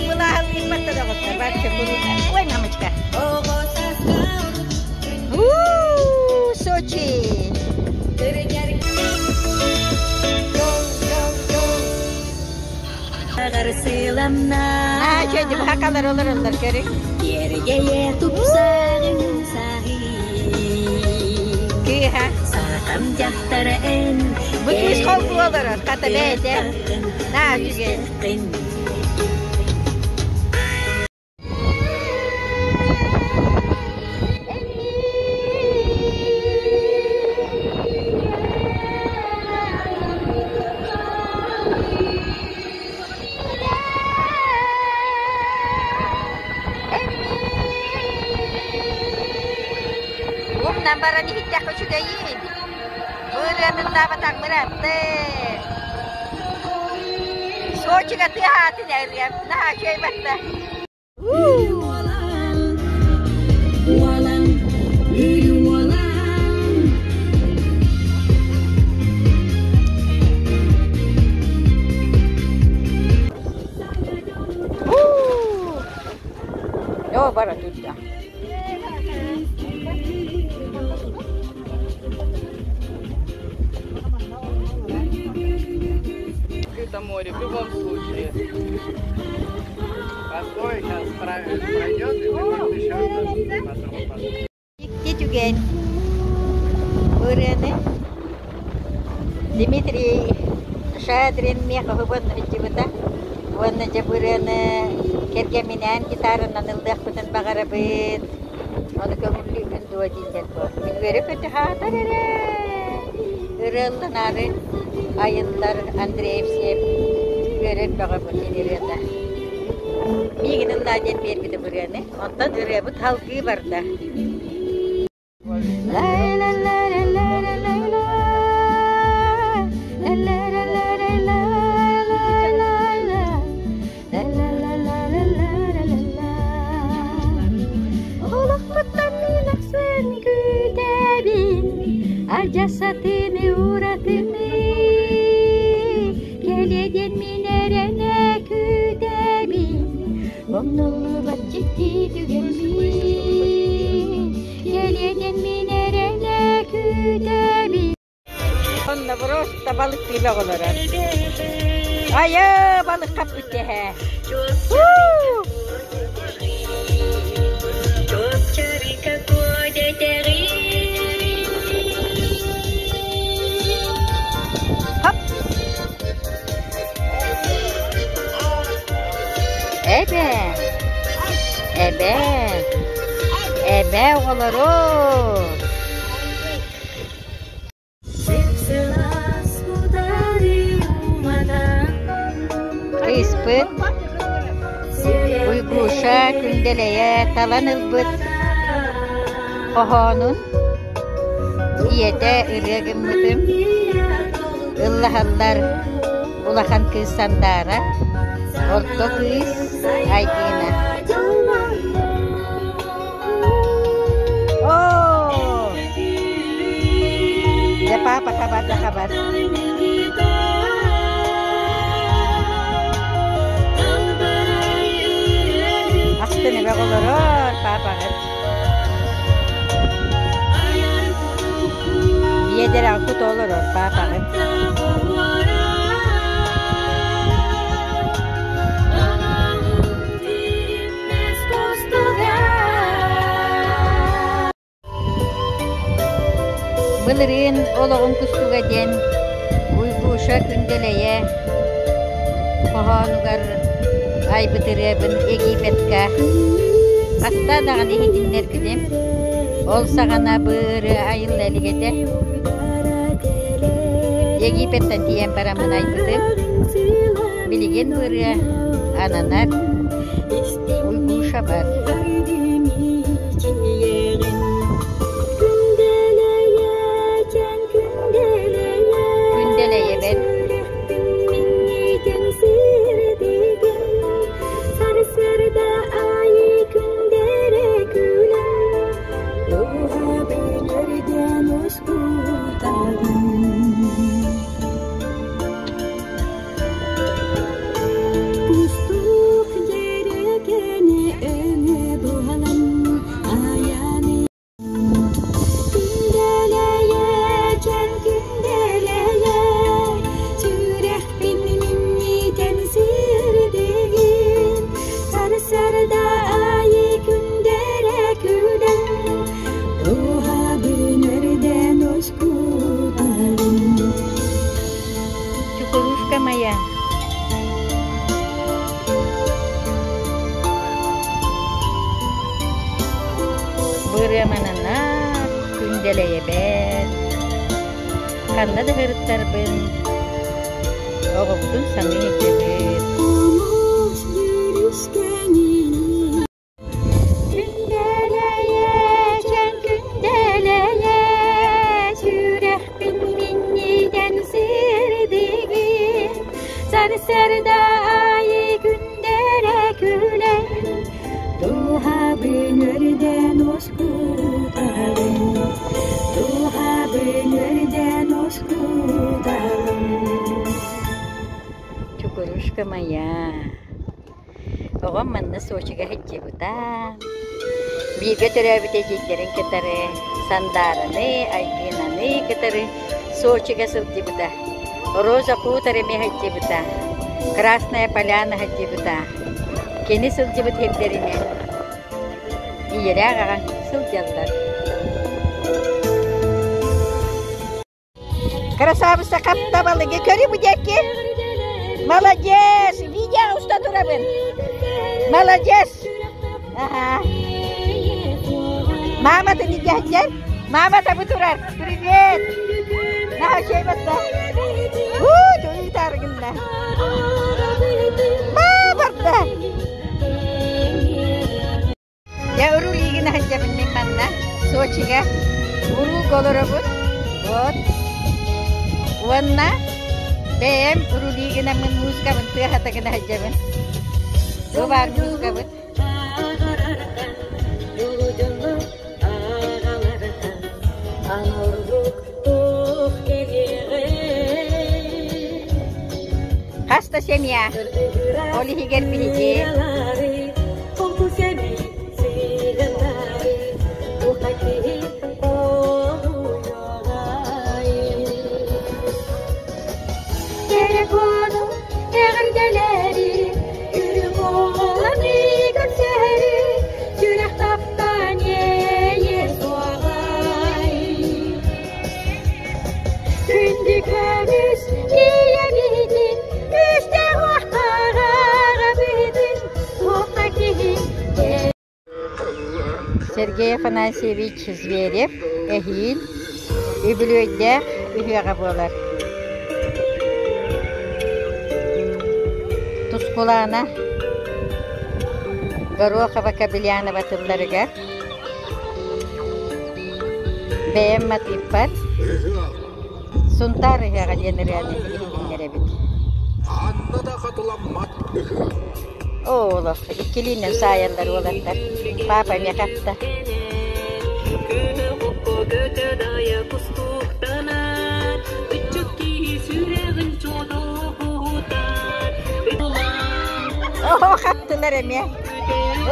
Былааһылыырбаттар оҕуттар вообще куруук. Ой, мамочка. У, Сочи. Аа, чөйдү хакалар олороллор көрүҥ. Кыыһа. Бу кыыс холбуу олорор, хата бэйэтэ. Наа үчүгэй. Умнан баран иһиттэххэ үчүгэйин. Ырыаныллаабатах быраатты. Сочига тыаһаатын ырыам. Наһаа үчүгэй барда. Оо, бара турда. Это море в любом случае. Постой, сейчас пройдет, и ты, может, еще потом потом. Дьикти түгэн. Ырыаны Дмитрий Шадрин миэхэ уһубун сылдьыбыта уонна дьэ бу ырыаны кэргэмминээн гитаранан ыллыахпытын баҕарабыт, ону көҥүллүүгүн дуо дииллэр дуо. Мин үөрэ-көтө хаатар эрэ ырыалланаары айыллар Андреев Сиэп үөрэр бөҕө бу кини ырыата. Миигин ыллаа диэн биэрбитэ бу ырыаны. Онтон ырыабыт салгыы барда. Олохпуттан мин ахсын күүтэбин, адьас атыны уратыны, кэлиэдин мин эрэнэ күүтэбин, Умнуллубат дьикти түгэммин, кэлиэнэн мин эрэнэ күүтэбин. Онно просто балык тыыла олорор. Айа, балык хаппыт тэһэ. Хоп! Эбээ, эбээ, эбээ оҕолору! Кыыспыт Уйгуша Күндэлэйэ талан ылбыт хоһоонун ийэтэ ырыа гыммытым Ыллаһаллар улахан кыыс Сандаара, орто кыыс Айгыына. Оо! Дьэ, папа хабар да хабар. Ахтын эбэ олорор папаҕыт. Биэдэрэ кут олорор папаҕыт. Былырыын олоҕун кустуга диэн Уйгуша Күндэлэйэ хоһоонугар айбыт ырыабын Египетка хаста даҕаны иһитиннэрбитим. Ол саҕана бу ырыа айылла илик этэ. Египеттэн тиийэн бараммын айбытым. Билигин бу ырыа ананар Уйгуша бар. Күндэлэйэбэр Дэлэйэбэт. Ханна да сырыттарбын, оҕобутун саныы сылдьабыт. Күндэлэйэ, күндэлэйэ, сүрэхпин минньитэн сирдигин, сарсыарда аайы күндэрэ күлэн, дууһабын өрдөн уоскутабын, дууһабын өрдөн уоскутабын. Чукурушка моя. Оҕом манна Сочига сылдьыбыта. Бииргэ төрөөбүт эдьиийдэрин кытары Сандаараны, Айгыынаны кытары Сочига сылдьыбыта. Роза Хутор эмиэ сылдьыбыта. Красная Поляна сылдьыбыта. Кини сылдьыбыт сирдэринэн ийэлээх аҕаҥ сылдьаллар. Красавица хапта балыгы көрү бу диэки. Молодец! Видео уста турабын. Молодец! Ага. Мама ты не дядя? Мама табы турар. Привет! Наха чей батта. Уу, туй таргынна. Ба барда. Дьэ, уруулиигин сылдьабын мин манна, Сочига. Уруук олоробут. Вот. Уонна бэйэм уруулиигинаммын музыкабын тыаһата гына сылдьабын. Бу баар музыкабыт. Хас да семья. Ол иһигэр биһиги Телефону эҕэрдэлээри, үрүҥ уоланы көрсөөрү, сүрэх таптаан иэйиэ суоҕай. Күндү көмүс ийэбитин, күүстээх уохтааҕа быһытын, туохха киһи Сергей Афанасьевич Зверев эһиил үбүлүөйдээх ыһыаҕа буолар. Тускулаана Горохова Кобельянова тылларыгар бэйэм матыыппар Сунтаар ыһыаҕа диэн ырыаны иһитиннэрэбит. Ханна да хатыламмат ыһыах. Оолох, иккилиинэн саайаллар уолаттар. Папа эмиэ хатта. Оо, хаттылар эмиэ.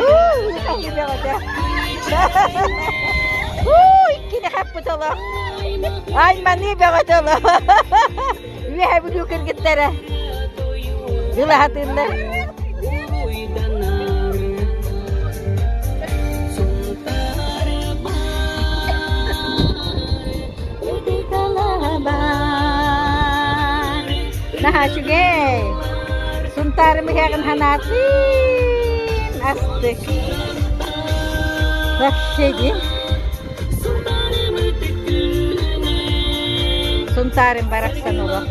Уу, хайы бөҕөтө. Уу, иккини хаппыт олох. Айманыы бөҕөтө олох. Үөһэ Бүлүү кыргыттара. Дылаһатыыллар. Наһаа үчүгэй. Сунтаарым ыһыаҕын ханаатын астык. Вообще дии. Сунтаарым барахсан олох.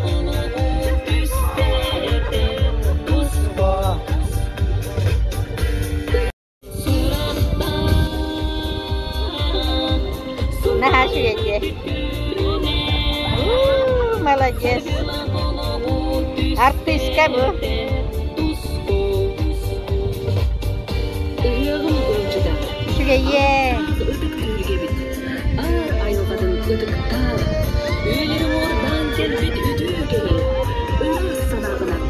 Наһаа үчүгэй Молодец. Артыыска бу. Үчүгэйиэн. Аар айылҕатын ытыктаан, үйэлэри уордаан кэлбит үтүө киһи, ыраас санааҕынан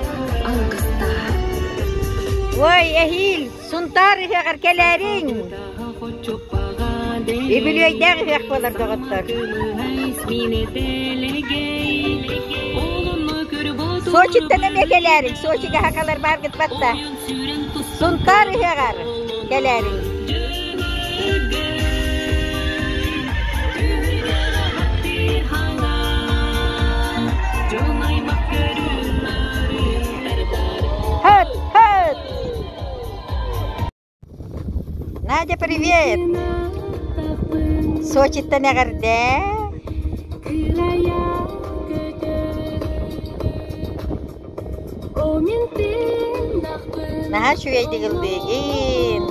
алгыстаах. Ой, эһиил Сунтаар ыһыаҕар кэлээриҥ! Үбүлүөйдээх ыһыах буолар доҕоттор. Сочиттан эмиэ кэлээриҥ, Сочига сахалар бааргыт батта. Сунтаар ыһыаҕар кэлээриҥ. Хөт, хөт! Надя, привет! Сочиттан эҕэрдээ. Наһаа үчүгэйдик ыллыыгын.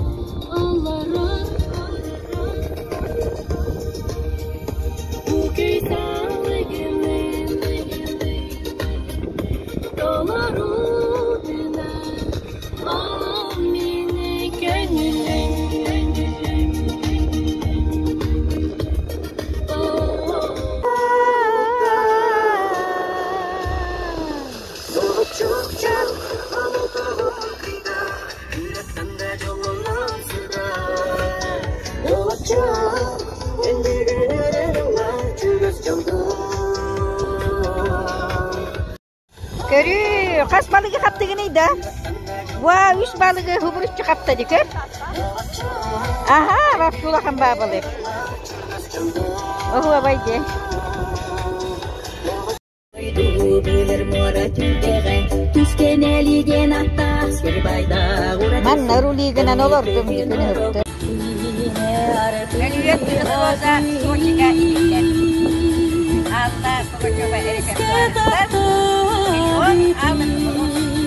Көрүү, хас балыгы хаптыгыный да? Ва, үс балыгы хубуруччу хапта ди көр. Аха, вообще улахан баабалык. Оһуобай дии. Манна рулигынан олордум күн өттө. Өлүөк Роза Сочига иһиллэр. Алла Пугачева репертуарыттан миллион алых.